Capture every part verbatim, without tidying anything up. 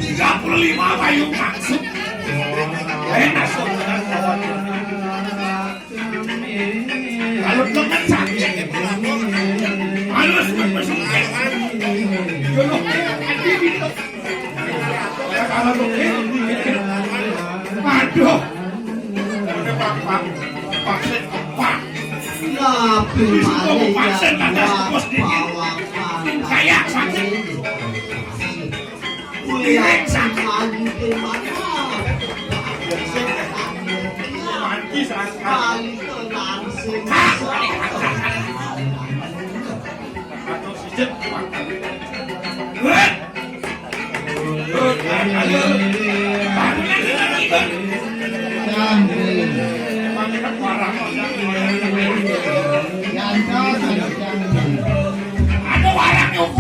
Tiga puluh lima payung maksud. Enak, saudara. Kalau teman sakit, halus berpesugihan. Jodoh hati gitu. Ya, kalau begini, aduh. Udah, Pak, Pak. Pak, Pak. Tapi malah ya, Pak, Pak, Pak. Saya sakit. Direk sakit. Mati sakit.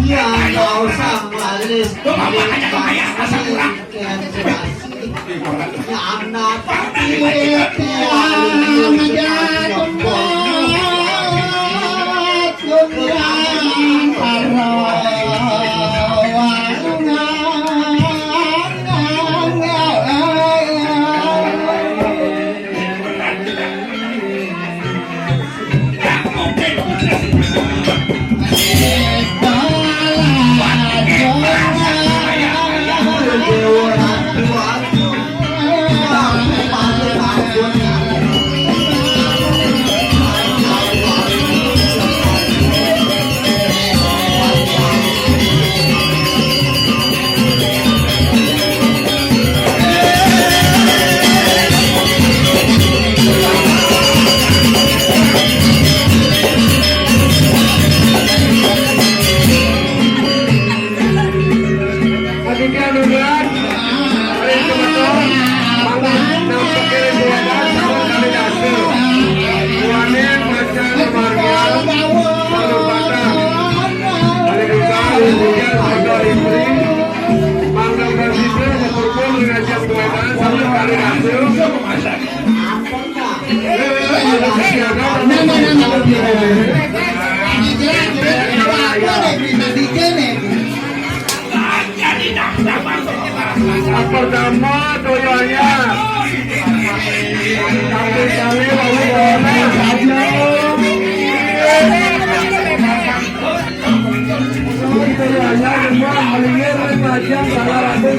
Iya, nggak usah malis. Lo apa aja lo kayak masa kurang. Ya, anak. Pertama, toyanya. Tapi kali lalu toyanya. Toyanya memang melingkar, salah rambut.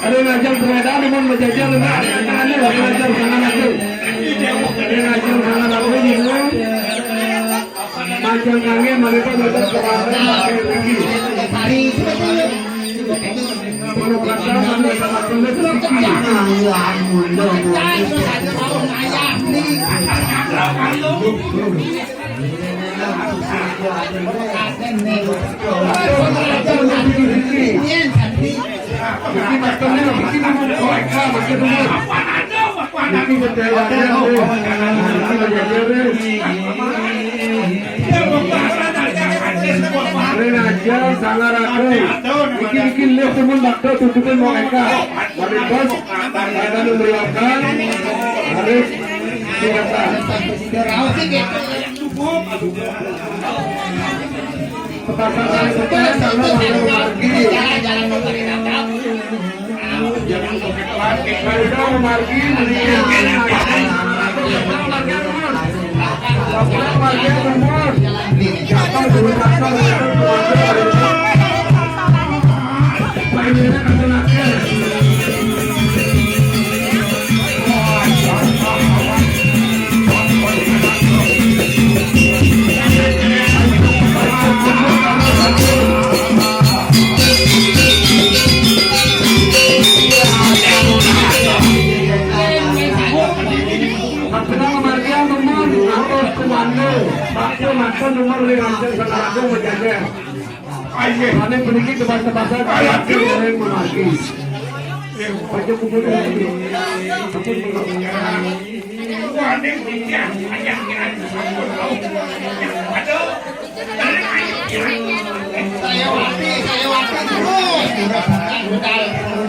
Ada ngajak sepeda, ada mau berjajar, ada ngajak sana lagi. Ada ngajak sana lagi, gitu. Macam kangen, mereka datang ke mana, pakai lagi. Kalau kata, mana sama tulis, Rena aja, salah aku. Iki, iki lihat temen bakal tutupin mau Eka. Mari bos, akan memberikan. Harus silakan. Sepasang kali sepeda, kalau mau margi. Kalau mau margi, mendingan. Kalau mau margi, Aku nama Margia Memon, aku Komando. Aku makan nomor lima belas, Sekarang aku mau jajan. Ayo. Ane puniki tebas-tebasan, ayo, kalian memargi. Baca kubur lagi. Aduh. Saya wati, saya wati terus. Udah, udah,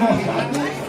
udah.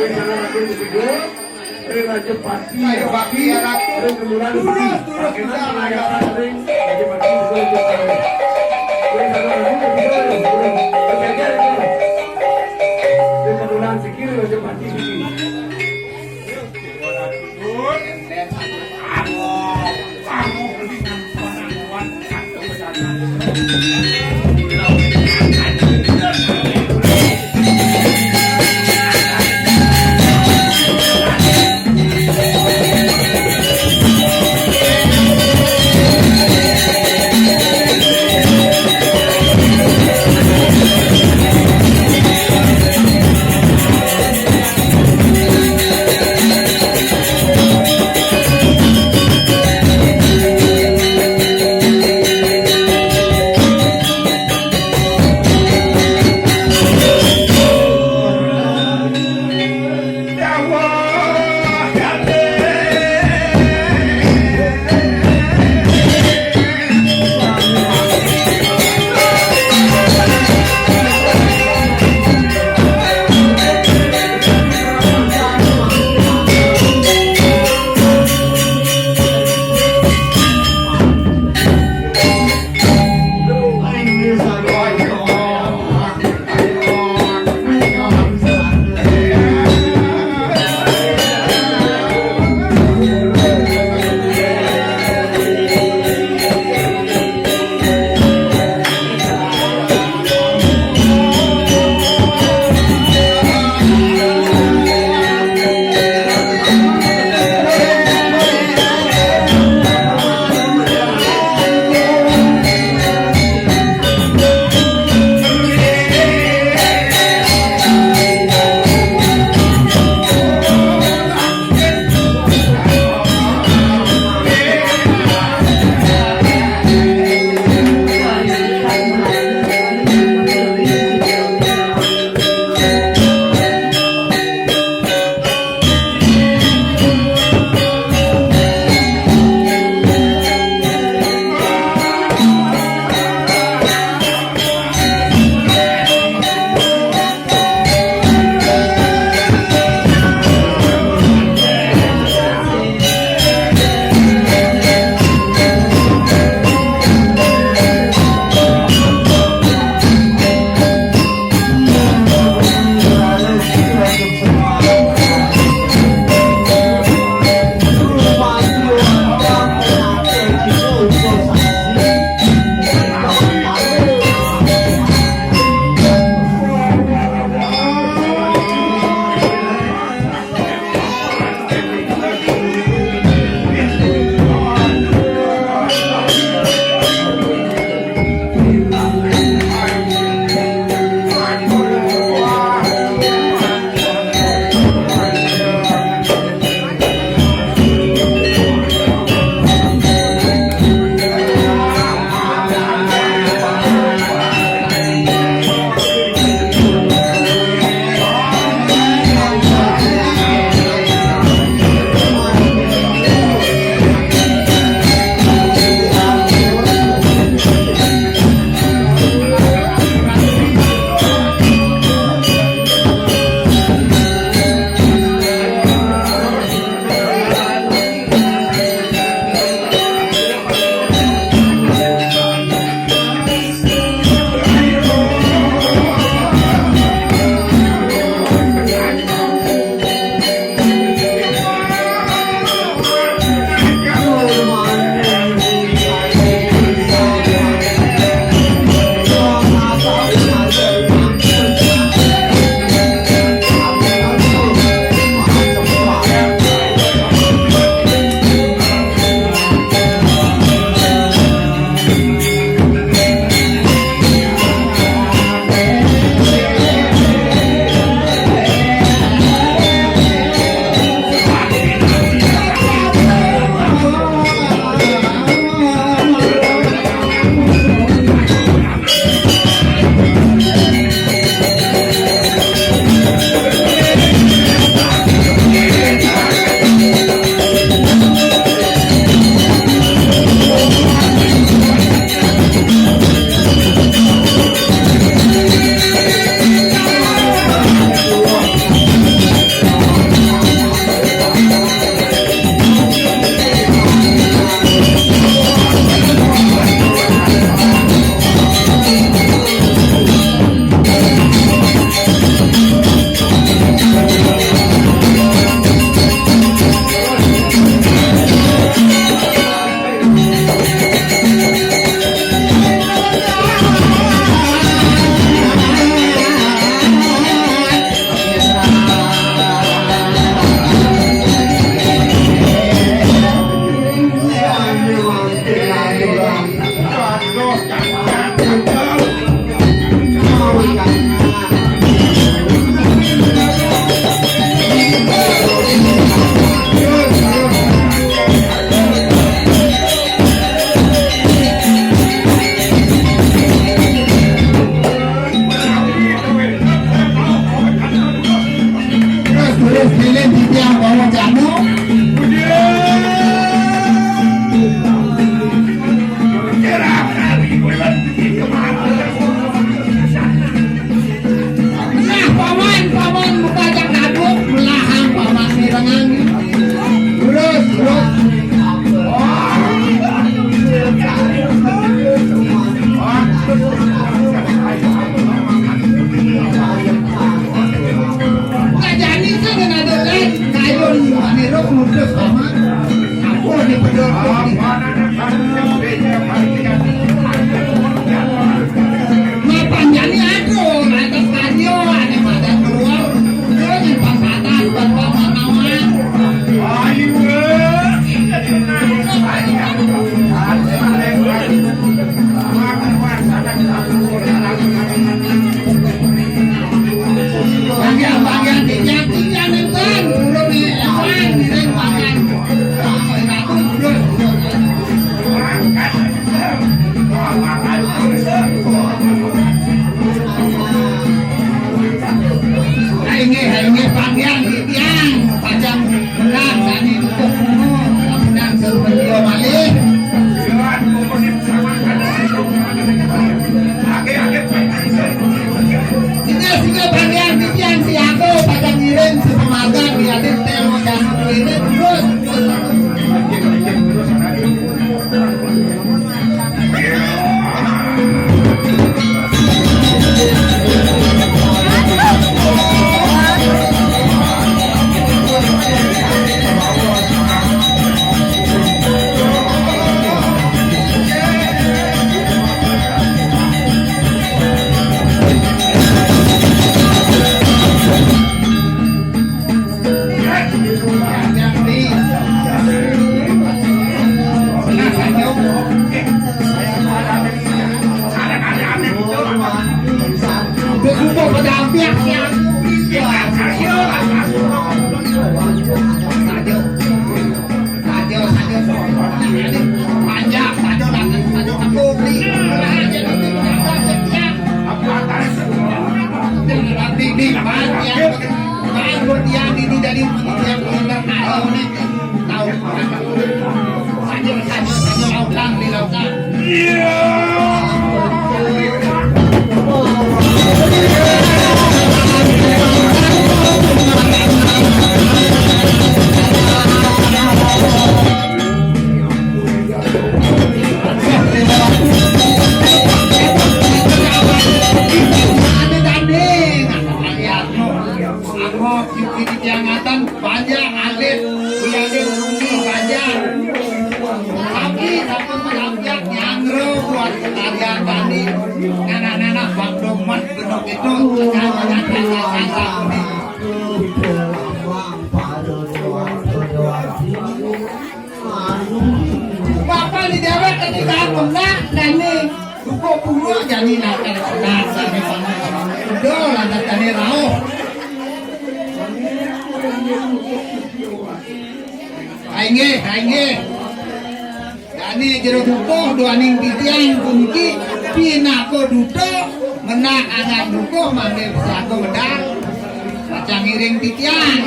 Ring Rajapati, Ring Kemulan Siki. Turut, turut, Raja Pati, Ring Rajapati, Ring Kemulan Siki. Ring Kemulan Siki, Ring Rajapati Siki. Terus lilin titiang bawa janu. Nah, paman, paman muka jak naduk, belahang paman mirengan. Terus, terus. Kajani sing nado lain, kayun manirup mutus paman. Aku di pedok. Mapan jani aduh, lantas kanyo, ane madan keluar. Dia nyimpan panas, buat paman nawan. Ayo, eh. Bagian-bagian titiang, titiang enten, turun di awan, di awan. Inggih, inggih, bagian titiang, pacang belah, tadi tutup kuno, lamunan seru beliau malih. Sehingga, sehingga bagian titiang si Yago pada ngiring si pemagang di adik telo jangan keliling terus. Angok, kikidikiangatan, banyak alit, dialit, bumi, banyak. Tapi, tapi melampiak nyangro buat sekalian tadi. Anak-anak, Bang Domat, bentuk itu, jangan, jangan, jangan, jangan. Bapa ni dewek ketika aku nak dan ni duko pulo jani nak kan nak sami paman. Betul ada tadi rauh. Ainggih, ainggih. Jani jero duko duaning titiang kunci pinako duto menak anak duko manggil siago medal. Pacang ngiring titiang.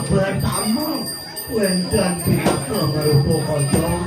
Pertama, wonten pinaka merupa kaca.